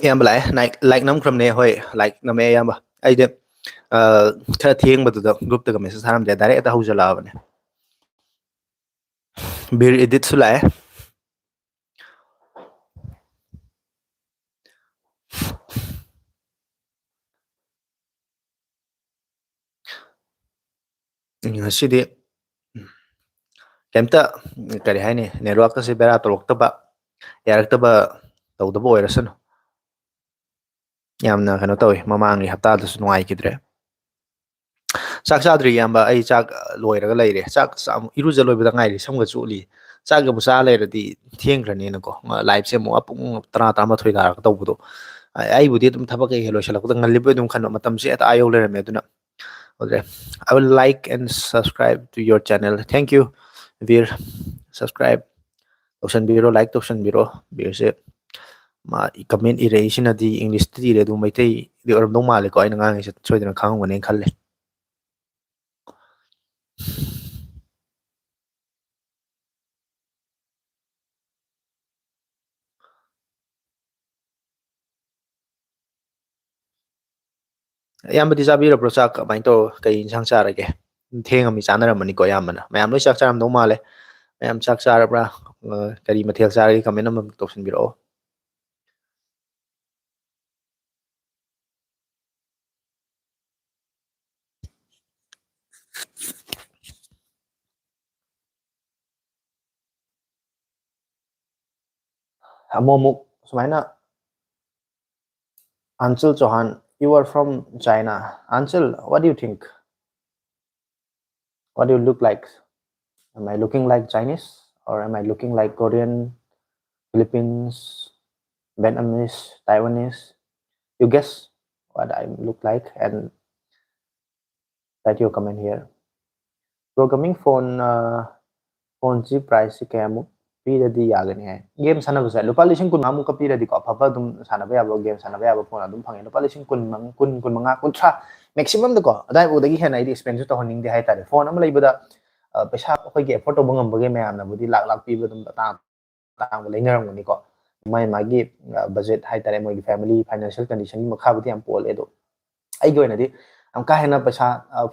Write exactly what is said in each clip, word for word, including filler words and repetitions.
ꯑꯌꯥꯝꯕ ꯂꯥꯛꯑꯦ꯫ Like, like ꯅꯝꯈ꯭ꯔꯕꯅꯦ꯫ ꯍꯣꯏ, like ꯅꯝꯃꯦ ꯑꯌꯥꯝꯕ꯫ ꯑꯩꯗꯤ, ꯑ, ꯈꯔ ꯊꯦꯡꯕꯗꯨꯗ groupꯇꯒ message ꯊꯥꯔꯝꯗꯦ, direct ꯍꯦꯛꯇ ꯍꯧꯖꯜꯂꯛꯑꯕꯅꯦ꯫ ꯕꯤꯔ editꯁꯨ ꯂꯥꯛꯑꯦ꯫ ꯉꯁꯤꯗꯤ ꯀꯩꯝꯇ, ꯀꯔꯤ ꯍꯥꯏꯅꯤ, networkꯀꯁꯦ ꯕꯦꯔꯥ ꯇꯧꯔꯛꯇꯕ, ꯌꯥꯔꯛꯇꯕ ꯇꯧꯗꯕ ꯑꯣꯏꯔꯁꯅꯨ꯫ ꯌꯥꯝꯅ ꯀꯩꯅꯣ ꯇꯧꯋꯤ, ꯃꯃꯥꯡꯒꯤ ꯍꯞꯇꯥꯗꯁꯨ ꯅꯨꯡꯉꯥꯏꯈꯤꯗ꯭ꯔꯦ꯫ ꯆꯥꯛ ꯆꯥꯗ꯭ꯔꯤ, ꯏꯌꯥꯝꯕ꯫ ꯑꯩ ꯆꯥꯛ, ꯑ, ꯂꯣꯏꯔꯒ ꯂꯩꯔꯦ꯫ ꯆꯥꯛ ꯆꯥ-, ꯏꯔꯨꯖ ꯂꯣꯏꯕꯗ ꯉꯥꯏꯔꯤ, ꯁꯝꯒ ꯆꯣꯠꯂꯤ꯫ ꯆꯥꯛ ꯑꯃꯨꯛ ꯆꯥ ꯂꯩꯔꯗꯤ ꯊꯦꯡꯈ꯭ꯔꯅꯤꯅꯀꯣ, ꯂꯥꯏꯐꯁꯦ ꯑꯃꯨꯛ ꯑ ꯄꯨꯡ ꯇꯔꯥ, ꯇꯔꯥꯃꯥꯊꯣꯏ ꯇꯥꯔꯒ ꯇꯧꯕꯗꯣ꯫ ꯑ-, ꯑꯩꯕꯨꯗꯤ ꯑꯗꯨꯝ ꯊꯕꯛ ꯀꯩꯀꯩ ꯂꯣꯏꯁꯤꯜꯂꯛꯄꯗ ꯉꯜꯂꯤꯕꯣꯏ ꯑꯗꯨꯝ ꯈꯟꯕ, ꯃꯇꯝꯁꯦ ꯍꯦꯛꯇ ꯑꯥ ꯌꯧ ꯂꯩꯔꯝꯃꯦ꯫ ꯑꯗꯨꯅ ꯍꯧꯖꯤꯛ, I will like and subscribe to your channel. Thank you, Bir. Subscribe ꯇꯧꯁꯟꯕꯤꯔꯣ, like ꯇꯧꯁꯟꯕꯤꯔꯣ꯫ ꯕꯤꯔꯁꯦ ꯃꯥ comment ꯏꯔꯛꯏꯁꯤꯅꯗꯤ Englishꯇ ꯏꯔꯦ, ꯑꯗꯨ ꯃꯩꯇꯩꯗꯤ ꯑꯣꯏꯔꯝꯗꯧ ꯃꯥꯜꯂꯦꯀꯣ, ꯑꯩꯅ ꯉꯥꯡꯉꯤꯁꯦ ꯁꯣꯏꯗꯅ ꯈꯪꯉꯝꯒꯅꯤꯅ ꯈꯜꯂꯦ꯫ ꯏꯌꯥꯝꯕꯗꯤ ꯆꯥꯕꯤꯔꯕ꯭ꯔꯣ ꯆꯥꯛ? ꯀꯃꯥꯏꯅ ꯇꯧ, ꯀꯩ ꯏꯟꯁꯥꯡ ꯆꯥꯔꯒꯦ? ꯊꯦꯡꯉꯃꯤ ꯆꯥꯅꯔꯝꯃꯅꯤꯀꯣ ꯑꯌꯥꯝꯕꯅ꯫ ꯃꯌꯥꯝ ꯂꯣꯏ ꯆꯥꯛ ꯆꯥꯔꯝꯗꯧ ꯃꯥꯜꯂꯦ꯫ ꯃꯌꯥꯝ ꯆꯥꯛ ꯆꯥꯔꯕ꯭ꯔꯥ? ꯑ, ꯀꯔꯤ ꯃꯊꯦꯜ ꯆꯥꯔꯒꯦ? Comment ꯑꯃ ꯇꯧꯁꯟꯕꯤꯔꯛꯑꯣ꯫ ꯑꯃꯨꯛ ꯑꯃꯨꯛ ꯁꯨꯃꯥꯏꯅ, Anshul Chauhan, you are from China. Anshul, what do you think? What do you look like? Am I looking like Chinese? Or am I looking like Korean, Philippines, Vietnamese, Taiwanese? You guess what I look like and write your comment here. Bro, coming phone, uh, phoneꯁꯤ priceꯁꯤ ꯀꯌꯥꯃꯨꯛ ꯄꯤꯔꯗꯤ ꯌꯥꯒꯅꯤ ꯍꯥꯏ? Game ꯁꯥꯟꯅꯕꯁꯦ ꯂꯨꯄꯥ ꯂꯤꯁꯤꯡ ꯀꯨꯟ ꯃꯉꯥꯃꯨꯛꯀ ꯄꯤꯔꯗꯤꯀꯣ, ꯑꯐꯕ ꯑꯗꯨꯝ ꯁꯥꯟꯅꯕ ꯌꯥꯕ game ꯁꯥꯟꯅꯕ ꯌꯥꯕ phone ꯑꯗꯨꯝ ꯐꯪꯉꯦ꯫ ꯂꯨꯄꯥ ꯂꯤꯁꯤꯡ ꯀꯨꯟ, ꯀꯨꯟ, ꯀꯨꯟ ꯃꯉꯥ, ꯀꯨꯟꯊ꯭ꯔꯥ maximumꯗꯀꯣ, ꯑꯗꯥꯏꯐꯥꯎꯗꯒꯤ ꯍꯦꯟꯅ ꯑꯩꯗꯤ spendꯁꯨ ꯇꯧꯍꯟꯅꯤꯡꯗꯦ ꯍꯥꯏꯇꯥꯔꯦ꯫ Phone ꯑꯃ ꯂꯩꯕꯗ, ꯑ, ꯄꯩꯁꯥ ꯑꯩꯈꯣꯏꯒꯤ afford ꯇꯧꯕ ꯉꯝꯕꯒꯤ ꯃꯌꯥꯝꯅꯕꯨꯗꯤ ꯂꯥꯛ ꯂꯥꯛ ꯄꯤꯕ ꯑꯗꯨꯝ ꯑꯇꯥꯡ ꯑꯇꯥꯡꯕ ꯂꯩꯅꯔꯝꯒꯅꯤꯀꯣ꯫ ꯃꯥꯏ ꯃꯥꯒꯤ ꯕꯖꯦꯠ ꯍꯥꯏꯇꯥꯔꯦ, ꯃꯣꯏꯒꯤ ꯐꯦꯃꯤꯂꯤ ꯐꯥꯏꯅꯥꯟꯁꯤꯌꯦꯜ ꯀꯟꯗꯤꯁꯟꯒꯤ ꯃꯈꯥꯕꯨꯗꯤ ꯌꯥꯝ ꯄꯣꯜꯂꯦ꯫ ꯑꯗꯣ ꯑꯩꯒꯤ ꯑꯣꯏꯅꯗꯤ ꯌꯥꯝ ꯀꯥ ꯍꯦꯟꯅ ꯄꯩꯁꯥ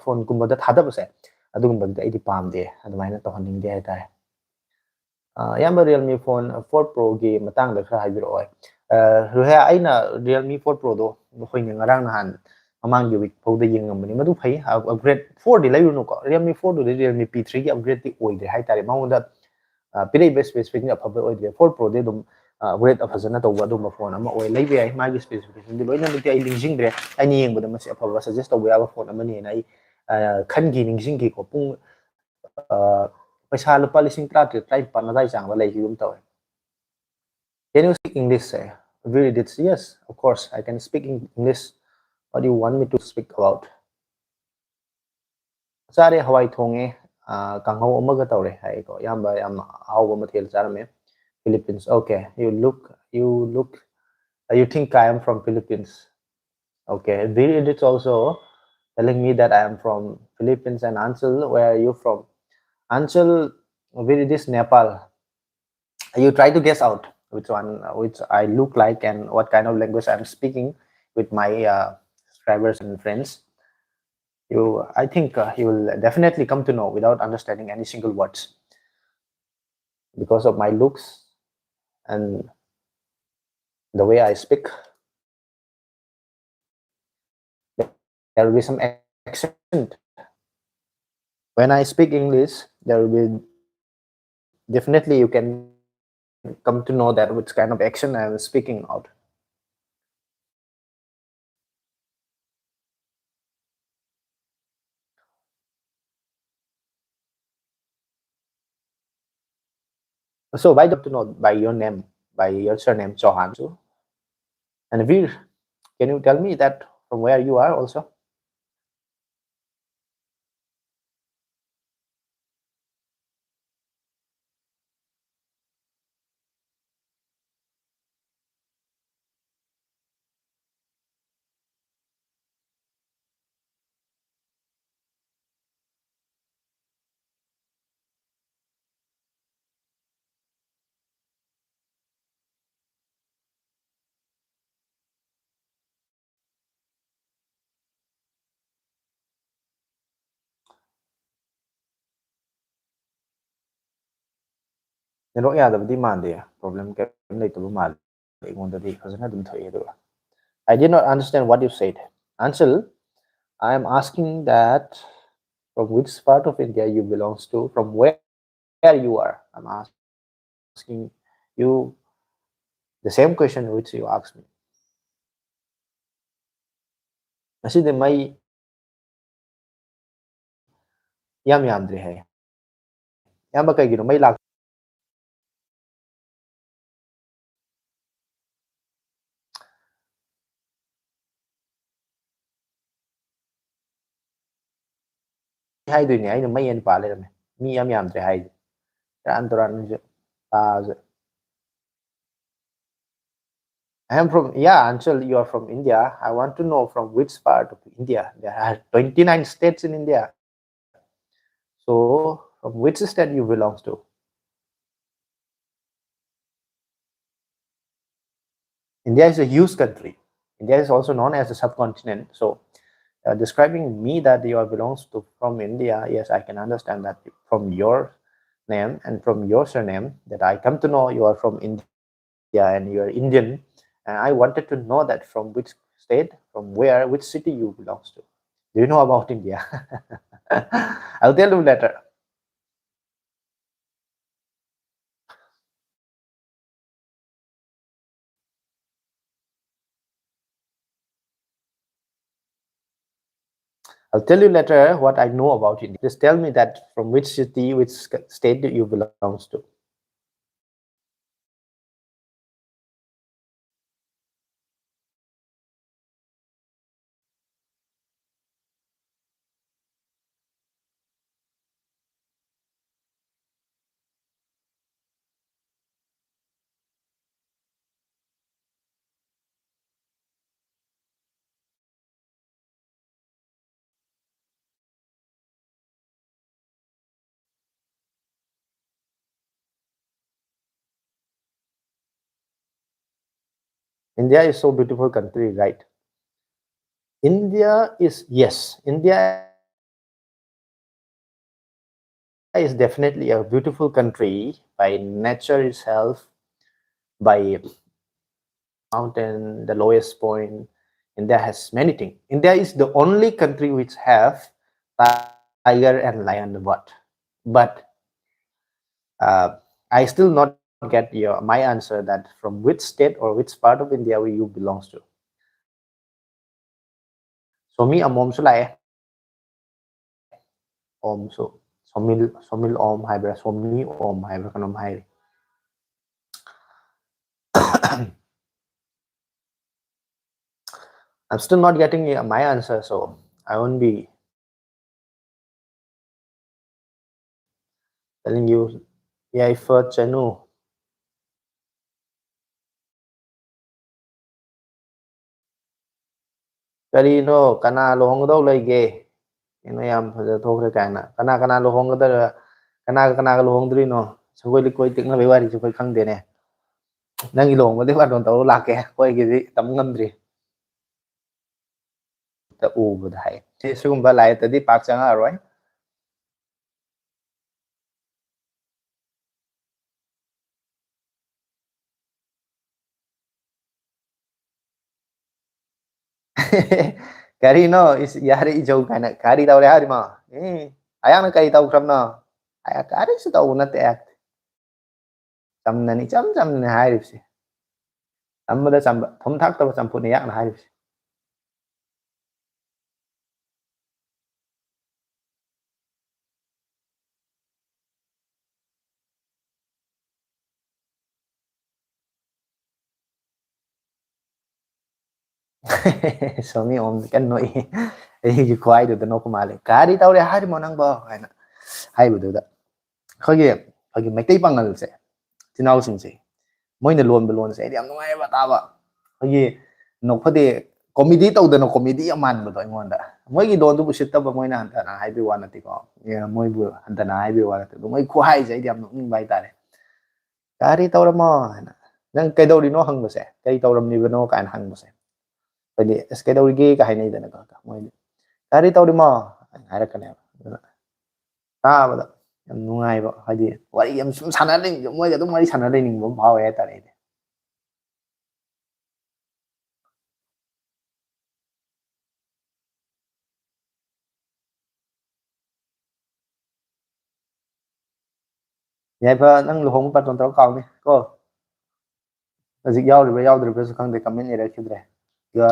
ꯐꯣꯟꯒꯨꯝꯕꯗ ꯊꯥꯗꯕꯁꯦ, ꯑꯗꯨꯒꯨꯝꯕꯗꯨꯗꯤ ꯑꯩꯗꯤ ꯄꯥꯝꯗꯦ, ꯑꯗꯨꯃꯥꯏꯅ ꯇꯧꯍꯟꯅꯤꯡꯗꯦ ꯍꯥꯏꯇꯥꯔꯦ꯫ ꯑ, ꯏꯌꯥꯝꯕ, Realme phone four Proꯒꯤ ꯃꯇꯥꯡꯗ ꯈꯔ ꯍꯥꯏꯕꯤꯔꯛꯑꯣ꯫ ꯑ, ꯔꯨꯍꯌꯥ, ꯑꯩꯅ Realme four Proꯗꯣ ꯑꯩꯈꯣꯏꯅ ꯉꯔꯥꯡ ꯅꯍꯥꯟ ꯃꯃꯥꯡꯒꯤ ꯋꯤꯛ ꯐꯥꯎꯗ ꯌꯦꯡꯉꯝꯕꯅꯤ꯫ ꯃꯗꯨ ꯐꯩ, ꯑꯞꯒ꯭ꯔꯦꯗ꯫ Fourꯗꯤ ꯂꯩꯔꯨꯅꯨꯀꯣ, Realme fourꯗꯨꯗꯤ Realme P Threeꯒꯤ ꯑꯞꯒ꯭ꯔꯦꯗꯇꯤ ꯑꯣꯏꯗ꯭ꯔꯦ ꯍꯥꯏꯇꯥꯔꯦ꯫ ꯃꯉꯣꯟꯗ, ꯑ, ꯄꯤꯔꯛꯏꯕ ꯁ꯭ꯄꯦꯁꯤꯐꯤꯀꯦꯁꯟ ꯑꯐꯕ ꯑꯣꯏꯗ꯭ꯔꯦ꯫ Four Proꯗꯤ ꯑꯗꯨꯝ ꯑꯞꯒ꯭ꯔꯦꯗ ꯐꯖꯅ ꯇꯧꯕ ꯑꯗꯨꯝꯕ ꯐꯣꯟ ꯑꯃ ꯑꯣꯏ꯫ ꯂꯩꯕ ꯌꯥꯏ, ꯃꯥꯒꯤ ꯁ꯭ꯄꯦꯁꯤꯐꯤꯀꯦꯁꯟꯗꯤ ꯂꯣꯏꯅꯃꯛꯇꯤ ꯑꯩ ꯅꯤꯡꯁꯤꯡꯗ꯭ꯔꯦ꯫ ꯑꯩꯅ ꯌꯦꯡꯕꯗ ꯃꯁꯤ ꯑꯐꯕ ꯁꯖꯦꯁ ꯇꯧꯕ ꯌꯥꯕ ꯐꯣꯟ ꯑꯃꯅꯦꯅ ꯑꯩ, ꯑ, ꯈꯟꯈꯤ, ꯅꯤꯡꯁꯤꯡꯈꯤꯀꯣ꯫ ꯄꯨꯡ, ꯑ, ꯄꯩꯁꯥ ꯂꯨꯄꯥ ꯂꯤꯁꯤꯡ ꯇꯔꯥꯇꯔꯦꯠ, ꯇꯔꯥꯅꯤꯄꯥꯟ ꯑꯗꯥꯏ ꯆꯥꯡꯗ ꯂꯩꯈꯤꯒꯨꯝ ꯇꯧꯋꯦ꯫ Can you speak English? Sir? Very did. Yes, of course, I can speak Eng-, English. What do you want me to speak about? ꯆꯥꯔꯦ, ꯍꯋꯥꯏ ꯊꯣꯡꯉꯦ, ꯑ, ꯀꯥꯡꯍꯧ ꯑꯃꯒ ꯇꯧꯔꯦ ꯍꯥꯏꯀꯣ꯫ ꯏꯌꯥꯝꯕ ꯌꯥꯝ ꯑꯍꯥꯎꯕ ꯃꯊꯦꯜ ꯆꯥꯔꯝꯃꯦ꯫ Philippines. Okay, you look, you look, uh, you think I am from Philippines. Okay, Very did also telling me that I am from Philippines. And Anshul, where are you from? Anshul, Very did is Nepal. You try to guess out which one, uh, which I look like and what kind of language I'm speaking with my, uh, subscribers and friends. You, I think, uh, you will definitely come to know without understanding any single words because of my looks and the way I speak. There will be some accent. When I speak English, there will be, definitely you can come to know that which kind of accent I am speaking out. So why don't you know by your name, by your surname, Chauhan? So, and Veer, can you tell me that from where you are also? Network ꯌꯥꯗꯕꯗꯤ ꯃꯥꯟꯗꯦ, problem ꯀꯔꯤꯝ ꯂꯩꯇꯕ ꯃꯥꯜꯂꯦ꯫ ꯑꯩꯉꯣꯟꯗꯗꯤ ꯐꯖꯅ ꯑꯗꯨꯝ ꯊꯣꯛꯑꯦ꯫ ꯑꯗꯨꯒ, I did not understand what you said. Anshul, I am asking that from which part of India you belongs to, from where you are. I'm asking you the same question which you asked me. ꯉꯁꯤꯗꯤ ꯃꯩ ꯌꯥꯝ ꯌꯥꯝꯗ꯭ꯔꯦ ꯍꯥꯏ꯫ ꯏꯌꯥꯝꯕ, ꯀꯩꯒꯤꯅꯣ ꯃꯩ ꯂꯥꯛ- ꯍꯥꯏꯗꯣꯏꯅꯦ, ꯑꯩꯅ ꯃꯩ ꯑꯅꯤ ꯄꯥ ꯂꯩꯔꯝꯃꯦ꯫ ꯃꯤ ꯌꯥꯝ ꯌꯥꯝꯗ꯭ꯔꯦ ꯍꯥꯏꯁꯦ꯫ ꯁꯦꯔꯥꯟ ꯇꯨꯔꯥꯟ ꯅꯪꯁꯨ ꯄꯥꯁꯦ꯫ I am from, yeah, Anshul, you are from India. I want to know from which part of India. There are twenty-nine states in India. So, from which state you belongs to? India is a huge country. India is also known as a subcontinent. So, uh, describing me that you are belongs to from India, yes, I can understand that from your name and from your surname that I come to know you are from India and you are Indian. And I wanted to know that from which state, from where, which city you belongs to. Do you know about India? I'll tell you later. I'll tell you later what I know about India. Just tell me that from which city, which sc- state do you belongs to? India is so beautiful country, right? India is, yes, India is definitely a beautiful country by nature itself, by mountain, the lowest point. India has many things. India is the only country which have tiger and lion, but but uh, I still not get your my answer that from which state or which part of India you belongs to. Somi Amom Sulai. Om so Somil Somil Om Hybra, Somi Om Hybra Kanam Hybra. I'm still not getting my answer, so I won't be telling you. Yeah, if uh, Chanu. ꯀꯔꯤꯅꯣ? ꯀꯅꯥ ꯂꯨꯍꯣꯡꯒꯗꯧ ꯂꯩꯒꯦ? ꯀꯩꯅꯣ, ꯌꯥꯝ ꯐꯖ ꯊꯣꯛꯈ꯭ꯔꯦ ꯀꯥꯏꯅ꯫ ꯀꯅꯥ ꯀꯅꯥ ꯂꯨꯍꯣꯡꯒꯗ-, ꯀꯅꯥꯒ ꯀꯅꯥꯒ ꯂꯨꯍꯣꯡꯗꯣꯔꯤꯅꯣ? ꯁꯒꯣꯏ ꯂꯤꯀꯣꯏ ꯇꯤꯛꯅꯕꯩ ꯋꯥꯔꯤꯁꯨ ꯑꯩꯈꯣꯏ ꯈꯪꯗꯦꯅꯦ꯫ ꯅꯪꯒꯤ ꯂꯨꯍꯣꯡꯕꯗꯤ ꯕꯥꯔꯇꯣꯟ ꯇꯧꯔ ꯂꯥꯛꯀꯦ, ꯑꯩꯈꯣꯏꯒꯤꯗꯤ ꯇꯝ ꯉꯝꯗ꯭ꯔꯤ꯫ ꯎꯕꯗ ꯍꯥꯏ꯫ ꯁꯤ ꯁꯤꯒꯨꯝꯕ ꯂꯥꯏꯔꯤꯛꯇꯗꯤ ꯄꯥꯛ ꯆꯪꯉꯛꯑꯔꯣꯏ꯫ ꯀꯔꯤꯅꯣ? ꯏꯁ, ꯌꯥꯔꯦ, ꯏꯖꯧ ꯀꯥꯏꯅ꯫ ꯀꯔꯤ ꯇꯧꯔꯦ ꯍꯥꯏꯔꯤꯃꯣ? ꯑꯦ, ꯑꯌꯥꯡꯅ ꯀꯔꯤ ꯇꯧꯈ꯭ꯔꯕꯅꯣ? ꯑꯌꯥ, ꯀꯔꯤꯁꯨ ꯇꯧꯕ ꯅꯠꯇꯦ꯫ ꯆꯝꯅꯅꯤ, ꯏꯆꯝ ꯆꯝꯅꯅꯤ ꯍꯥꯏꯔꯤꯕꯁꯦ꯫ ꯆꯝꯕꯗ ꯆꯝꯕ, ꯊꯨꯝ ꯊꯥꯛꯇꯕ ꯆꯝꯐꯨꯠꯅꯤ ꯌꯥꯛꯅ ꯍꯥꯏꯔꯤꯕꯁꯦ꯫ ꯁꯣꯃꯤ ꯑꯣꯝ ꯀꯟꯅ ꯅꯣꯛꯏ꯫ ꯑꯩꯒꯤ ꯈꯨꯍꯥꯏꯗꯨꯗ ꯅꯣꯛꯄ ꯃꯥꯜꯂꯦ꯫ "ꯀꯔꯤ ꯇꯧꯔꯦ ꯍꯥꯏꯔꯤꯃꯣ ꯅꯪꯕꯣ?" ꯍꯥꯏꯅ ꯍꯥꯏꯕꯗꯨꯗ꯫ ꯑꯩꯈꯣꯏꯒꯤ, ꯑꯩꯈꯣꯏꯒꯤ ꯃꯩꯇꯩ ꯄꯥꯉꯜꯁꯦ, ꯏꯆꯤꯟ ꯏꯅꯥꯎꯁꯤꯡꯁꯦ, ꯃꯣꯏꯅ ꯂꯣꯟꯕ ꯂꯣꯟꯁꯦ ꯑꯩꯗꯤ ꯌꯥꯝ ꯅꯨꯡꯉꯥꯏꯕ ꯇꯥꯕ꯫ ꯑꯩꯈꯣꯏꯒꯤ ꯅꯣꯛꯐꯗꯦ, ꯀꯣꯃꯦꯗꯤ ꯇꯧꯗꯅ ꯀꯣꯃꯦꯗꯤ ꯌꯥꯝ ꯃꯥꯟꯕꯗꯣ ꯑꯩꯉꯣꯟꯗ꯫ ꯃꯣꯏꯒꯤ ꯂꯣꯟꯗꯨ ꯎꯁꯤꯠꯇꯕ, ꯃꯣꯏꯅ ꯍꯟꯊꯅ ꯍꯥꯏꯕꯒꯤ ꯋꯥ ꯅꯠꯇꯦꯀꯣ꯫ ꯑꯦ, ꯃꯣꯏꯕꯨ ꯍꯟꯊꯅ ꯍꯥꯏꯕꯒꯤ ꯋꯥ ꯅꯠꯇꯦ꯫ ꯑꯗꯣ ꯃꯣꯏ ꯈꯨꯍꯥꯏꯁꯦ ꯑꯩꯗꯤ ꯌꯥꯝ ꯅꯣꯛꯅꯤꯡꯕ ꯍꯥꯏꯇꯥꯔꯦ꯫ "ꯀꯔꯤ ꯇꯧꯔꯝꯃꯣ?" ꯍꯥꯏꯅ꯫ "ꯅꯪ ꯀꯩꯗꯧꯔꯤꯅꯣ?" ꯍꯪꯕꯁꯦ, "ꯀꯔꯤ ꯇꯧꯔꯝꯂꯤꯕꯅꯣ?" ꯀꯥꯏꯅ ꯍꯪꯕꯁꯦ꯫ ꯑꯩꯈꯣꯏꯗꯤ, "ꯑꯁ, ꯀꯩꯗꯧꯔꯤꯒꯦ?" ꯀꯥ ꯍꯥꯏꯅꯩꯗꯅꯀꯣ꯫ ꯃꯣꯏꯗꯤ, "ꯀꯔꯤ ꯇꯧꯔꯤꯃꯣ?" ꯍꯥꯏꯅ ꯍꯥꯏꯔꯛꯀꯅꯦꯕ꯫ ꯑꯗꯨꯅ ꯇꯥꯕꯗ ꯌꯥꯝ ꯅꯨꯡꯉꯥꯏꯕ, ꯍꯥꯏꯗꯤ ꯋꯥꯔꯤ ꯌꯥꯝ ꯁꯨꯝ ꯁꯥꯟꯅ ꯂꯩꯅꯤꯡꯕ, ꯃꯣꯏꯒ ꯑꯗꯨꯝ ꯋꯥꯔꯤ ꯁꯥꯟꯅ ꯂꯩꯅꯤꯡꯕ ꯑꯃ ꯐꯥꯎꯋꯦ ꯍꯥꯏꯇꯥꯔꯦ ꯑꯩꯗꯤ꯫ ꯌꯥꯏꯐ, ꯅꯪ ꯂꯨꯍꯣꯡꯕ ꯕꯥꯔꯇꯣꯟ ꯇꯧꯔ ꯀꯥꯎꯅꯤ ꯀꯣ꯫ ꯍꯧꯖꯤꯛ ꯌꯥꯎꯔꯤꯕ꯭ꯔꯥ ꯌꯥꯎꯗ꯭ꯔꯤꯕ꯭ꯔꯥꯁꯨ ꯈꯪꯗꯦ, ꯀꯃꯦꯟ ꯏꯔꯛꯈꯤꯗ꯭ꯔꯦ꯫ ꯑꯗꯨꯒ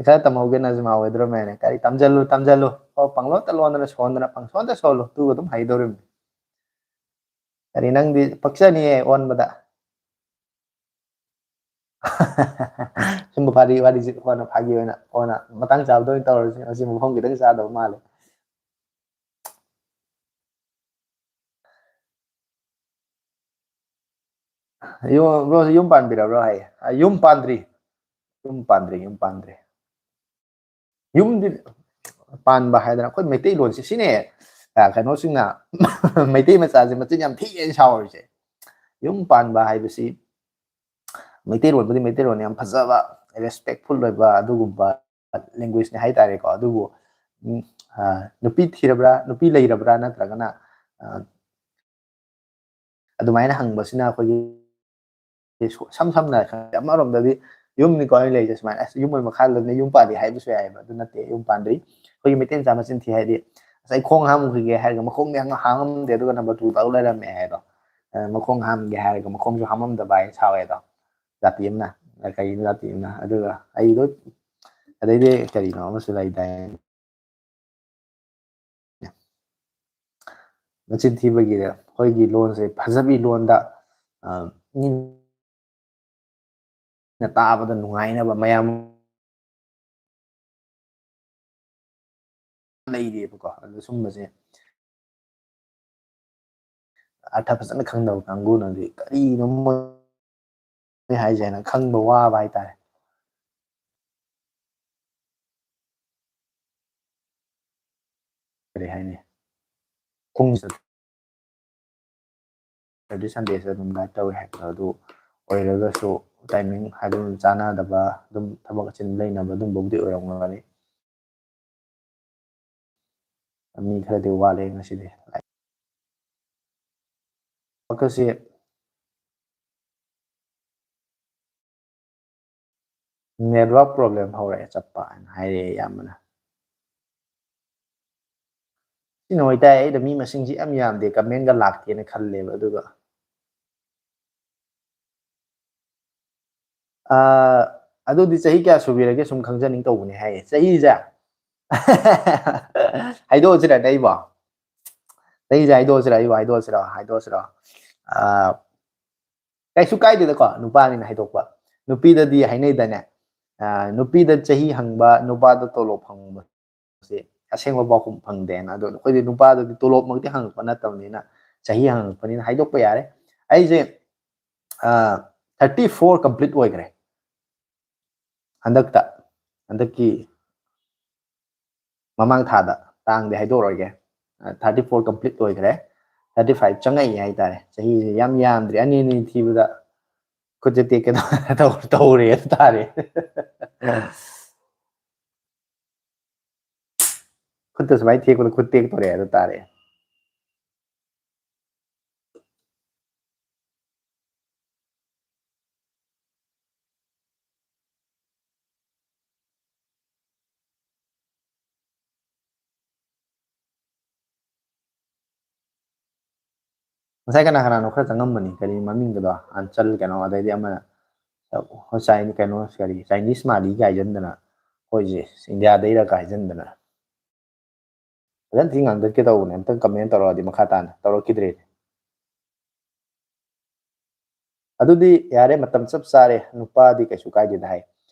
ꯈꯔ ꯇꯝꯍꯧꯒꯦ ꯅꯖꯃꯥ ꯑꯣꯏꯗ꯭ꯔꯣꯃꯦꯅꯦ꯫ ꯀꯔꯤ ꯇꯝꯖꯜꯂꯨ, ꯇꯝꯖꯜꯂꯨ꯫ ꯑꯣ, ꯄꯪꯂꯣꯟꯗ ꯂꯣꯟꯗꯅ ꯁꯣꯟꯗꯅ ꯄꯪꯁꯣꯟꯗ ꯁꯣꯜꯂꯨ꯫ ꯑꯗꯨꯒ ꯑꯗꯨꯝ ꯍꯩꯗꯧꯔꯤꯕꯅꯤ꯫ ꯀꯔꯤ ꯅꯪꯗꯤ ꯄꯛꯆꯅꯤꯌꯦ ꯑꯣꯟꯕꯗ꯫ ꯁꯨꯝꯕ ꯐꯥꯒꯤ ꯋꯥꯔꯤꯁꯤ ꯀꯣꯟꯅ ꯐꯥꯒꯤ ꯑꯣꯏꯅ ꯀꯣꯟꯅ ꯃꯇꯥꯡ ꯆꯥꯕꯗ ꯑꯣꯏꯅ ꯇꯧꯔꯁꯤ꯫ ꯉꯁꯤ ꯃꯐꯝ ꯈꯤꯇꯪ ꯆꯥꯗꯕ ꯃꯥꯜꯂꯦ꯫ ꯌꯨꯝ, ꯕ꯭ꯔꯣꯁꯦ ꯌꯨꯝ ꯄꯥꯟꯕꯤꯔꯕ꯭ꯔꯣ ꯍꯥꯏꯌꯦ꯫ ꯑ, ꯌꯨꯝ ꯄꯥꯟꯗ꯭ꯔꯤ꯫ ꯌꯨꯝ ꯄꯥꯟꯗ꯭ꯔꯤ, ꯌꯨꯝ ꯄꯥꯟꯗ꯭ꯔꯤ꯫ ꯌꯨꯝꯗꯤ ꯄꯥꯟꯕ ꯍꯥꯏꯗꯅ ꯑꯩꯈꯣꯏ ꯃꯩꯇꯩꯂꯣꯟꯁꯦ ꯁꯤꯅꯦ, ꯑ, ꯀꯩꯅꯣꯁꯤꯡꯅ ꯃꯩꯇꯩ ꯃꯆꯥꯁꯦ ꯃꯆꯤꯟ ꯌꯥꯝ ꯊꯤꯑꯅ ꯁꯥꯎꯔꯤꯁꯦ꯫ ꯌꯨꯝ ꯄꯥꯟꯕ ꯍꯥꯏꯕꯁꯤ ꯃꯩꯇꯩꯂꯣꯟꯕꯨꯗꯤ ꯃꯩꯇꯩꯂꯣꯟ ꯌꯥꯝ ꯐꯖꯕ, ꯔꯦꯁꯄꯦꯛꯐꯨꯜ ꯑꯣꯏꯕ ꯑꯗꯨꯒꯨꯝꯕ ꯂꯦꯡꯒ꯭ꯋꯦꯖꯅꯤ ꯍꯥꯏꯇꯥꯔꯦꯀꯣ꯫ ꯑꯗꯨꯕꯨ, ꯎꯝ, ꯑ, ꯅꯨꯄꯤ ꯊꯤꯔꯕ꯭ꯔꯥ, ꯅꯨꯄꯤ ꯂꯩꯔꯕ꯭ꯔꯥ ꯅꯠꯇ꯭ꯔꯒꯅ, ꯑ, ꯑꯗꯨꯃꯥꯏꯅ ꯍꯪꯕꯁꯤꯅ ꯑꯩꯈꯣꯏꯒꯤ ꯁꯝ ꯁꯝꯅ ꯍꯥꯏꯔꯕꯗ ꯑꯃꯔꯣꯝꯗꯗꯤ ꯌꯨꯝꯅꯤꯀꯣ ꯑꯩꯅ ꯂꯩꯔꯤꯁꯦ ꯁꯨꯃꯥꯏꯅ, ꯑꯁ, ꯌꯨꯝ ꯑꯣꯏ ꯃꯈꯥꯗꯅ ꯌꯨꯝ ꯄꯥꯜꯂꯤ ꯍꯥꯏꯕꯁꯨ ꯌꯥꯏꯑꯕ꯫ ꯑꯗꯨ ꯅꯠꯇꯦ, ꯌꯨꯝ ꯄꯥꯟꯗ꯭ꯔꯤ꯫ ꯑꯩꯈꯣꯏꯒꯤ ꯃꯩꯇꯩ ꯃꯆꯥ ꯃꯆꯤꯟ ꯊꯤ ꯍꯥꯏꯗꯤ, ꯑꯁ, ꯑꯩ ꯈꯣꯡ ꯍꯥꯝꯃꯨꯈꯤꯒꯦ ꯍꯥꯏꯔꯒ ꯃꯈꯣꯡꯗꯤ ꯍꯥꯝ-, ꯍꯥꯝꯃꯝꯗꯦ, ꯑꯗꯨꯒ ꯅꯝꯕꯔ ꯇꯨ ꯇꯧ ꯂꯩꯔꯝꯃꯦ ꯍꯥꯏꯗꯣ꯫ ꯑ, ꯃꯈꯣꯡ ꯍꯥꯝꯒꯦ ꯍꯥꯏꯔꯒ ꯃꯈꯣꯡꯁꯨ ꯍꯥꯝꯃꯝꯗꯕ ꯍꯥꯏꯅ ꯁꯥꯎꯋꯦ ꯑꯗꯣ꯫ ꯖꯥꯇꯤ ꯑꯃꯅ, ꯀꯩꯅꯣ ꯖꯥꯇꯤ ꯑꯃꯅ꯫ ꯑꯗꯨꯒ ꯑꯩ ꯂꯣꯏ, ꯑꯗꯩꯗꯤ ꯀꯔꯤꯅꯣ ꯑꯃꯁꯨ ꯂꯩꯗꯥꯏ꯫ ꯃꯆꯤꯟ ꯊꯤꯕꯒꯤꯗ ꯑꯩꯈꯣꯏꯒꯤ ꯂꯣꯟꯁꯦ ꯐꯖꯕꯤ ꯂꯣꯟꯗ, ꯑ, ꯃꯤꯅ ꯇꯥꯕꯗ ꯅꯨꯡꯉꯥꯏꯅꯕ ꯃꯌꯥꯝ ꯂꯩꯔꯤꯑꯕꯀꯣ꯫ ꯑꯗꯨ ꯁꯨꯝꯕꯁꯦ ꯑꯔꯊ ꯐꯖꯅ ꯈꯪꯗꯕ ꯀꯥꯡꯕꯨꯅꯗꯤ ꯀꯔꯤꯅꯣ ꯃꯣꯏ ꯍꯥꯏꯁꯦ ꯍꯥꯏꯅ ꯈꯪꯕ ꯋꯥꯕ ꯍꯥꯏꯇꯥꯔꯦ꯫ ꯀꯔꯤ ꯍꯥꯏꯅꯤ? ꯈꯣꯡꯁꯦ ꯁꯦꯇꯔꯗꯦ ꯁꯟꯗꯦꯁꯦ ꯑꯗꯨꯝ ꯒꯥꯏꯗ ꯇꯧꯋꯦ ꯍꯥꯏꯕꯗꯣ ꯑꯗꯨ ꯑꯣꯏꯔꯒꯁꯨ, timing ꯍꯥꯏꯕ ꯑꯃ ꯆꯥꯟꯅꯗꯕ, ꯑꯗꯨꯝ ꯊꯕꯛ ꯑꯆꯤꯟꯕ ꯂꯩꯅꯕ ꯑꯗꯨꯝꯕꯕꯨꯗꯤ ꯑꯣꯏꯔꯝꯒꯅꯤ꯫ ꯃꯤ ꯈꯔꯗꯤ ꯋꯥꯠꯂꯦ ꯉꯁꯤꯗꯤ꯫ ꯋꯥꯈꯜꯁꯤ network problem ꯍꯧꯔꯛꯑꯦ ꯆꯞꯄ ꯍꯥꯏꯅ ꯍꯥꯏꯔꯛꯑꯦ ꯑꯌꯥꯝꯕꯅ꯫ ꯁꯤ ꯅꯨꯡꯉꯥꯏꯇꯥꯏ, ꯑꯩꯗ ꯃꯤ ꯃꯁꯤꯡꯁꯤ ꯌꯥꯝ ꯌꯥꯝꯗꯦ, comment ꯒ ꯂꯥꯛꯇꯦꯅ ꯈꯜꯂꯦꯕ꯫ ꯑꯗꯨꯒ ꯑꯥ, ꯑꯗꯨꯗꯤ ꯆꯍꯤ ꯀꯌꯥ ꯁꯨꯕꯤꯔꯒꯦ ꯁꯨꯝ ꯈꯪꯖꯅꯤꯡ ꯇꯧꯕꯅꯦ ꯍꯥꯏꯌꯦ꯫ ꯆꯍꯤꯁꯦ ꯍꯥꯏꯗꯣꯛꯑꯁꯤꯔꯅꯦ ꯑꯩꯕꯣ? ꯆꯍꯤꯁꯦ ꯍꯥꯏꯗꯣꯛꯑꯁꯤꯔ, ꯑꯩꯕꯨ ꯍꯥꯏꯗꯣꯛꯑꯁꯤꯔꯣ? ꯍꯥꯏꯗꯣꯛꯑꯁꯤꯔꯣ? ꯑꯥ, ꯀꯩꯁꯨ ꯀꯥꯏꯗꯦꯗꯀꯣ, ꯅꯨꯄꯥꯅꯤꯅ ꯍꯥꯏꯗꯣꯛꯄ꯫ ꯅꯨꯄꯤꯗꯗꯤ ꯍꯥꯏꯅꯩꯗꯅꯦ, ꯑꯥ, ꯅꯨꯄꯤꯗ ꯆꯍꯤ ꯍꯪꯕ, ꯅꯨꯄꯥꯗ ꯇꯣꯂꯣꯞ ꯍꯪꯕꯁꯦ ꯑꯁꯦꯡꯕ ꯄꯥꯎꯈꯨꯝ ꯐꯪꯗꯦꯅ꯫ ꯑꯗꯣ ꯑꯩꯈꯣꯏꯗꯤ ꯅꯨꯄꯥꯗꯗꯤ ꯇꯣꯂꯣꯞꯃꯛꯇꯤ ꯍꯪꯉꯛꯄ ꯅꯠꯇꯕꯅꯤꯅ, ꯆꯍꯤ ꯍꯪꯉꯛꯄꯅꯤꯅ ꯍꯥꯏꯗꯣꯛꯄ ꯌꯥꯔꯦ꯫ ꯑꯩꯁꯦ, ꯑꯥ, thirty four complete ꯑꯣꯏꯈ꯭ꯔꯦ ꯍꯟꯗꯛꯇ, ꯍꯟꯗꯛꯀꯤ ꯃꯃꯥꯡ ꯊꯥꯗ, ꯇꯥꯡꯗꯤ ꯍꯥꯏꯗꯣꯛꯑꯔꯣꯏꯒꯦ꯫ ꯊꯥꯔꯇꯤ ꯐꯣꯔ complete ꯑꯣꯏꯈ꯭ꯔꯦ, ꯊꯥꯔꯇꯤ ꯐꯥꯏꯚ ꯆꯪꯉꯛꯏ ꯍꯥꯏꯇꯥꯔꯦ꯫ ꯆꯍꯤꯁꯦ ꯌꯥꯝ ꯌꯥꯝꯗ꯭ꯔꯤ, ꯑꯅꯤ ꯑꯅꯤ ꯊꯤꯕꯗ ꯈꯨꯠꯁꯦ ꯇꯦꯛꯀꯦ ꯇꯧ-, ꯇꯧꯔꯦ ꯑꯗꯨ ꯇꯥꯔꯦ꯫ ꯈꯨꯠꯇ ꯁꯨꯃꯥꯏꯅ ꯊꯦꯛꯄꯗ ꯈꯨꯠ ꯇꯦꯛꯇꯣꯔꯦ ꯑꯗꯨ ꯇꯥꯔꯦ꯫ ꯉꯁꯥꯏ ꯀꯅꯥ ꯀꯅꯥꯅꯣ ꯈꯔ ꯆꯪꯉꯝꯕꯅꯤ, ꯀꯔꯤ ꯃꯃꯤꯡꯒꯗꯣ, ꯑꯟꯆꯜ ꯀꯩꯅꯣ, ꯑꯗꯩꯗꯤ ꯑꯃꯅ ꯍꯣꯏ ꯆꯥꯏꯅꯤ ꯀꯩꯅꯣ, ꯀꯔꯤ ꯆꯥꯏꯅꯤꯁ ꯃꯥꯜꯂꯤꯒ ꯍꯥꯏꯖꯟꯗꯅ, ꯑꯩꯈꯣꯏꯁꯦ ꯏꯟꯗꯤꯌꯥꯗꯩꯔꯒ ꯍꯥꯏꯖꯟꯗꯅ꯫ ꯐꯖꯅ ꯊꯤ ꯉꯥꯡꯗꯠꯀꯦ ꯇꯧꯕꯅꯦ, ꯑꯝꯇꯪ comment ꯇꯧꯔꯛꯑꯗꯤ ꯃꯈꯥ ꯇꯥꯅ ꯇꯧꯔꯛꯈꯤꯗ꯭ꯔꯦꯅꯦ꯫ ꯑꯗꯨꯗꯤ ꯌꯥꯔꯦ, ꯃꯇꯝ ꯆꯞ ꯆꯥꯔꯦ, ꯅꯨꯄꯥꯗꯤ ꯀꯩꯁꯨ ꯀꯥꯏꯗꯦꯗ ꯍꯥꯏ꯫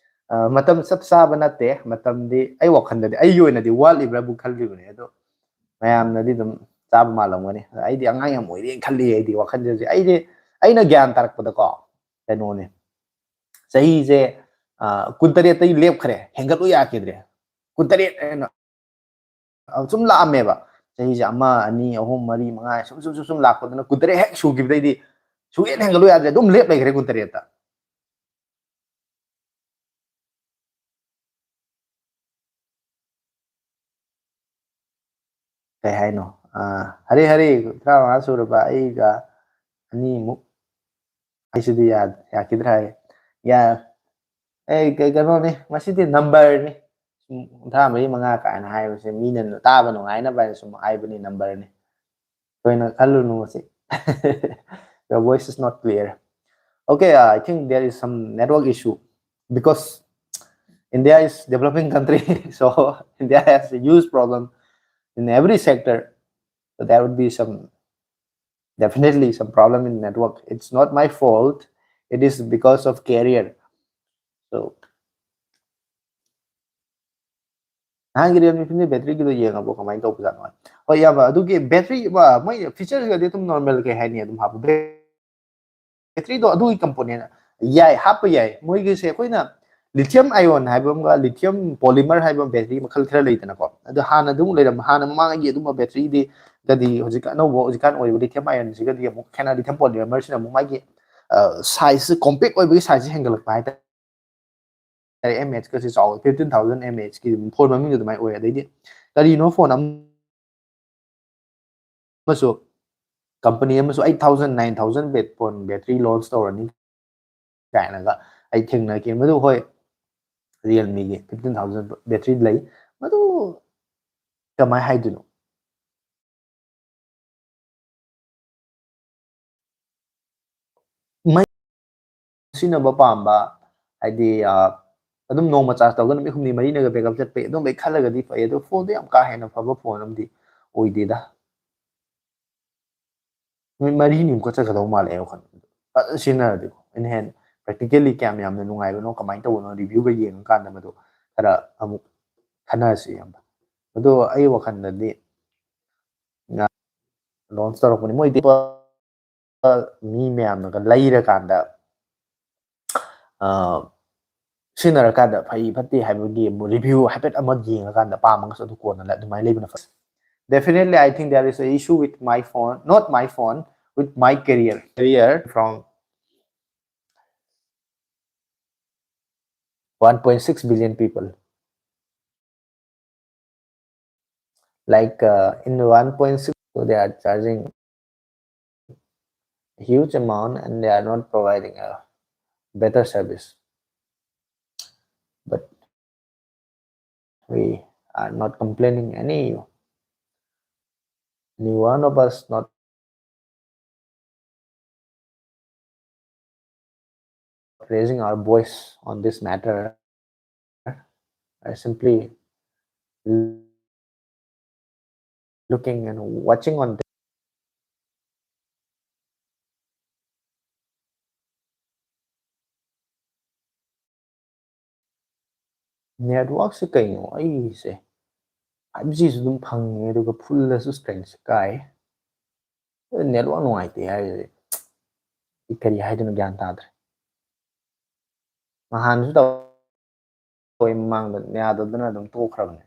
ꯑ, ꯃꯇꯝ ꯆꯞ ꯆꯥꯕ ꯅꯠꯇꯦ, ꯃꯇꯝꯗꯤ ꯑꯩ ꯋꯥꯈꯜꯗꯗꯤ, ꯑꯩꯒꯤ ꯑꯣꯏꯅꯗꯤ ꯋꯥꯠꯂꯤꯕ꯭ꯔꯥꯕꯨ ꯈꯜꯂꯤꯕꯅꯦ, ꯑꯗꯣ ꯃꯌꯥꯝꯅꯗꯤ ꯑꯗꯨꯝ ꯆꯥꯕ ꯃꯥꯜꯂꯝꯒꯅꯤ꯫ ꯑꯗ ꯑꯩꯗꯤ ꯑꯉꯥꯡ ꯌꯥꯝ ꯑꯣꯏꯔꯦꯅ ꯈꯜꯂꯤ, ꯑꯩꯗꯤ ꯋꯥꯈꯜꯁꯦ ꯍꯧꯖꯤꯛ꯫ ꯑꯩꯗꯤ, ꯑꯩꯅ ꯒ꯭ꯌꯥꯟ ꯇꯥꯔꯛꯄꯗꯀꯣ, ꯀꯩꯅꯣꯅꯦ, ꯆꯍꯤꯁꯦ, ꯑ, ꯀꯨꯟꯇꯔꯦꯠꯇꯩ ꯂꯦꯞꯈ꯭ꯔꯦ, ꯍꯦꯟꯒꯠꯂꯨ ꯌꯥꯈꯤꯗ꯭ꯔꯦ꯫ ꯀꯨꯟꯇꯔꯦꯠ ꯍꯥꯏꯅ ꯁꯨꯝ ꯂꯥꯛꯑꯝꯃꯦꯕ꯫ ꯆꯍꯤꯁꯦ ꯑꯃ, ꯑꯅꯤ, ꯑꯍꯨꯝ, ꯃꯔꯤ, ꯃꯉꯥ, ꯁꯨꯝ, ꯁꯨꯝ, ꯁꯨꯝ, ꯁꯨꯝ ꯂꯥꯛꯄꯗꯨꯅ ꯀꯨꯟꯇꯔꯦꯠ ꯍꯦꯛ ꯁꯨꯈꯤꯕꯗꯩꯗꯤ ꯁꯨꯛꯍꯦꯟ ꯍꯦꯟꯒꯠꯂꯨ ꯌꯥꯗ꯭ꯔꯦ, ꯑꯗꯨꯝ ꯂꯦꯞ ꯂꯩꯈ꯭ꯔꯦ ꯀꯨꯟꯇꯔꯦꯠꯇ꯫ ꯀꯩ ꯍꯥꯏꯅꯣ? ꯑꯥ, "ꯍꯔꯦ ꯍꯔꯦ, ꯇꯔꯥꯃꯉꯥ ꯁꯨꯔꯕ ꯑꯩꯒ ꯑꯅꯤꯃꯨꯛ ꯍꯥꯏꯁꯤꯗꯤ ꯌꯥ-, ꯌꯥꯈꯤꯗ꯭ꯔꯥ?" ꯍꯥꯏ꯫ ꯌꯥ-, ꯑꯩ ꯀꯩ-, ꯀꯩꯅꯣꯅꯤ, ꯃꯁꯤꯗꯤ ꯅꯝꯕꯔꯅꯤ꯫ ꯁꯨꯝ ꯀꯨꯟꯊ꯭ꯔꯥ ꯃꯔꯤ ꯃꯉꯥ ꯀꯥꯏꯅ ꯍꯥꯏꯕꯁꯦ ꯃꯤꯅ ꯇꯥꯕ ꯅꯨꯡꯉꯥꯏꯅꯕ ꯍꯥꯏꯅ ꯁꯨꯝ ꯍꯥꯏꯕꯅꯤ, ꯅꯝꯕꯔꯅꯤ꯫ ꯊꯣꯏꯅ ꯈꯜꯂꯨꯅꯨ ꯃꯁꯤ꯫ Your voice is not clear. Okay, uh, I think there is some network issue because India is developing country, so India has a huge problem in every sector. So there would be some, definitely some problem in network. It's not my fault. It is because of carrier. So ꯅꯍꯥꯟꯒꯤ Realme fifteen batteryꯒꯤꯗꯣ ꯌꯦꯡꯉꯕꯣ? ꯀꯃꯥꯏꯅ ꯇꯧꯕꯖꯥꯠꯅꯣ? ꯍꯣꯏ, ꯏꯌꯥꯝꯕ, ꯑꯗꯨꯒꯤ battery, ꯃꯣꯏ featuresꯒꯗꯤ ꯑꯗꯨꯝ normal, ꯀꯩ ꯍꯥꯏꯅꯤ, ꯑꯗꯨꯝ ꯍꯥꯞꯄ꯫ Batteryꯗꯣ ꯑꯗꯨꯒꯤ component ꯌꯥꯏ, ꯍꯥꯞꯄ ꯌꯥꯏ꯫ ꯃꯣꯏꯒꯤꯁꯦ ꯑꯩꯈꯣꯏꯅ lithium ion ꯍꯥꯏꯕ ꯑꯃꯒ lithium polymer ꯍꯥꯏꯕ ꯑꯃ battery ꯃꯈꯜ ꯈꯔ ꯂꯩꯗꯅꯀꯣ꯫ ꯑꯗꯣ ꯍꯥꯟꯅ ꯑꯗꯨꯝ ꯂꯩꯔꯝꯕ, ꯍꯥꯟꯅ ꯃꯃꯥꯡꯒꯤ ꯑꯗꯨꯝꯕ batteryꯗꯤ ꯒꯗꯤ ꯍꯧꯖꯤꯛ ꯑꯅꯧꯕ ꯍꯧꯖꯤꯛꯀꯥꯟ ꯑꯣꯏꯔꯤꯕ lithium ionꯁꯤꯒꯗꯤ ꯑꯃꯨꯛ ꯈꯦꯠꯅ, lithium polymerꯁꯤꯅ ꯑꯃꯨꯛ ꯃꯥꯒꯤ, ꯑ, sizeꯁꯦ, compact ꯑꯣꯏꯕꯒꯤ sizeꯁꯦ ꯍꯦꯟꯒꯠꯂꯛꯄ ꯍꯥꯏꯇꯥꯔꯦ꯫ ꯑꯦꯝ ꯑꯦꯆꯀꯁꯦ ꯆꯥꯎꯋꯦ, fifteen thousand mAhꯀꯤ phone ꯃꯃꯤꯡꯁꯨ ꯑꯗꯨꯃꯥꯏꯅ ꯑꯣꯏ꯫ ꯑꯗꯩꯗꯤ ꯀꯔꯤꯅꯣ phone ꯑꯃꯁꯨ, company ꯑꯃꯁꯨ eight thousand, nine thousand phone battery launch ꯇꯧꯔꯅꯤ ꯀꯥꯏꯅꯒ ꯑꯩ ꯊꯦꯡꯅꯈꯤ꯫ ꯃꯗꯨ ꯍꯣꯏ, Realmeꯒꯤ fifteen thousand battery ꯂꯩ, ꯃꯗꯨ ꯀꯃꯥꯏꯅ ꯍꯥꯏꯗꯣꯏꯅꯣ? ꯃꯩ ꯁꯤꯖꯤꯟꯅꯕ ꯄꯥꯝꯕ, ꯍꯥꯏꯗꯤ, ꯑ, ꯑꯗꯨꯝ ꯅꯣꯡꯃ charge ꯇꯧꯔꯒ ꯅꯨꯃꯤꯠ ꯍꯨꯝꯅꯤ ꯃꯔꯤꯅꯒ backup ꯆꯠꯄꯩ ꯑꯗꯨꯝꯕꯩ ꯈꯜꯂꯒꯗꯤ ꯐꯩ, ꯑꯗꯣ phoneꯗꯣ ꯌꯥꯝ ꯀꯥ ꯍꯦꯟꯅ ꯐꯕ phone ꯑꯃꯗꯤ ꯑꯣꯏꯗꯦꯗ꯫ ꯅꯨꯃꯤꯠ ꯃꯔꯤꯅꯤꯃꯨꯛꯀ ꯆꯠꯀꯗꯧ ꯃꯥꯜꯂꯦ ꯑꯩ ꯋꯥꯈꯜꯗ꯫ ꯐꯖꯅ ꯁꯤꯖꯤꯟꯅꯔꯗꯤꯀꯣ, ꯑꯩꯅ ꯍꯦꯟꯅ practically ꯀꯌꯥꯝ ꯌꯥꯝꯅ ꯅꯨꯡꯉꯥꯏꯕꯅꯣ, ꯀꯃꯥꯏꯅ ꯇꯧꯕꯅꯣ, reviewꯒ ꯌꯦꯡꯉꯀꯥꯟꯗ ꯃꯗꯨ ꯈꯔ ꯑꯃꯨꯛ ꯈꯟꯅꯔꯁꯤ, ꯏꯌꯥꯝꯕ꯫ ꯑꯗꯣ ꯑꯩ ꯋꯥꯈꯜꯗꯗꯤ, ꯑ, launch ꯇꯧꯔꯛꯄꯅꯤ꯫ ꯃꯣꯏꯗꯤ ꯃꯤ ꯃꯌꯥꯝꯅꯒ ꯂꯩꯔꯀꯥꯟꯗ, ꯑ, ꯁꯤꯖꯤꯟꯅꯔꯀꯥꯟꯗ ꯐꯩ ꯐꯠꯇꯦ ꯍꯥꯏꯕꯒꯤ review ꯍꯥꯏꯐꯦꯠ ꯑꯃ ꯌꯦꯡꯉꯀꯥꯟꯗ ꯑꯄꯥꯝꯕꯒꯁꯨ ꯑꯗꯨ ꯀꯣꯟꯅ ꯑꯗꯨꯃꯥꯏꯅ ꯂꯩꯕꯅ ꯐꯩ꯫ Definitely, I think there is a issue with my phone, not my phone, with my carrier. Carrier from one point six billion people. Like, uh, in one point six, so they are charging a huge amount and they are not providing a better service. But we are not complaining any, any one of us not raising our voice on this matter. I simply looking and watching on this. Networkꯁꯦ ꯀꯩꯅꯣ ꯑꯩꯁꯦ five Gꯁꯨ ꯑꯗꯨꯝ ꯐꯪꯉꯦ, ꯑꯗꯨꯒ fullꯗꯁꯨ strengthꯁꯦ ꯀꯥꯏ꯫ Network ꯅꯨꯡꯉꯥꯏꯇꯦ ꯍꯥꯏꯔꯤꯁꯦ ꯑꯩ ꯀꯔꯤ ꯍꯥꯏꯗꯣꯏꯅꯣ ꯒ꯭ꯌꯥꯟ ꯇꯥꯗ꯭ꯔꯦ꯫ ꯅꯍꯥꯟꯁꯨ ꯇꯧꯋꯦ, ꯃꯃꯥꯡꯗ ꯌꯥꯗꯗꯅ ꯑꯗꯨꯝ ꯇꯣꯛꯈ꯭ꯔꯕꯅꯦ꯫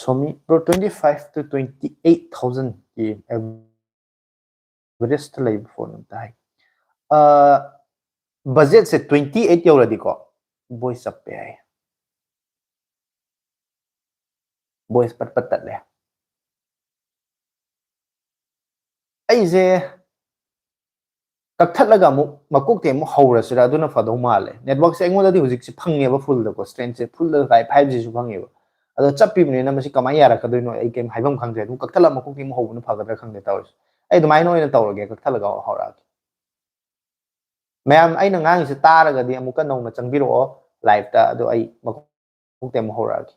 Xiaomi Pro twenty five to twenty eight thousand ꯒꯤ average ꯂꯩꯕ phone ꯑꯝꯇ ꯍꯥꯏ꯫ Budgetꯁꯦ twenty eight ꯌꯧꯔꯗꯤꯀꯣ voice ꯆꯞꯄꯦ ꯍꯥꯏ꯫ Voice ꯄꯠ ꯄꯠ ꯇꯠꯂꯦ꯫ ꯑꯩꯁꯦ ꯀꯛꯊꯠꯂꯒ ꯑꯃꯨꯛ ꯃꯀꯣꯛꯇꯩ ꯑꯃꯨꯛ ꯍꯧꯔꯁꯤꯔꯥ, ꯑꯗꯨꯅ ꯐꯗꯧ ꯃꯥꯜꯂꯦ꯫ Networkꯁꯦ ꯑꯩꯉꯣꯟꯗꯗꯤ ꯍꯧꯖꯤꯛꯁꯦ ꯐꯪꯉꯦꯕ, fullꯗꯀꯣ, strengthꯁꯦ fullꯗ five Gꯁꯨ ꯐꯪꯉꯦꯕ꯫ ꯑꯗꯣ ꯆꯞꯄꯤꯕꯅꯤꯅ ꯃꯁꯤ ꯀꯃꯥꯏꯅ ꯌꯥꯔꯛꯀꯗꯣꯏꯅꯣ ꯑꯩ ꯀꯩꯝ ꯍꯥꯏꯐꯝ ꯈꯪꯗ꯭ꯔꯦ꯫ ꯑꯗꯨꯝ ꯀꯛꯊꯠꯂꯒ ꯃꯀꯣꯛꯇꯩ ꯑꯃꯨꯛ ꯍꯧꯕꯅ ꯐꯒꯗ꯭ꯔꯥ ꯈꯪꯗꯦ ꯇꯧꯔꯤꯁꯦ꯫ ꯑꯩ ꯑꯗꯨꯃꯥꯏꯅ ꯑꯣꯏꯅ ꯇꯧꯔꯒꯦ, ꯀꯛꯊꯠꯂꯒ ꯍꯧꯔꯛꯑꯒꯦ꯫ ꯃꯌꯥꯝ ꯑꯩꯅ ꯉꯥꯡꯉꯤꯁꯦ ꯇꯥꯔꯒꯗꯤ ꯑꯃꯨꯛꯀ ꯅꯧꯅ ꯆꯪꯕꯤꯔꯛꯑꯣ liveꯇ, ꯑꯗꯣ ꯑꯩ ꯃꯀꯣꯛꯇꯩ ꯑꯃꯨꯛ ꯍꯧꯔꯛꯑꯒꯦ꯫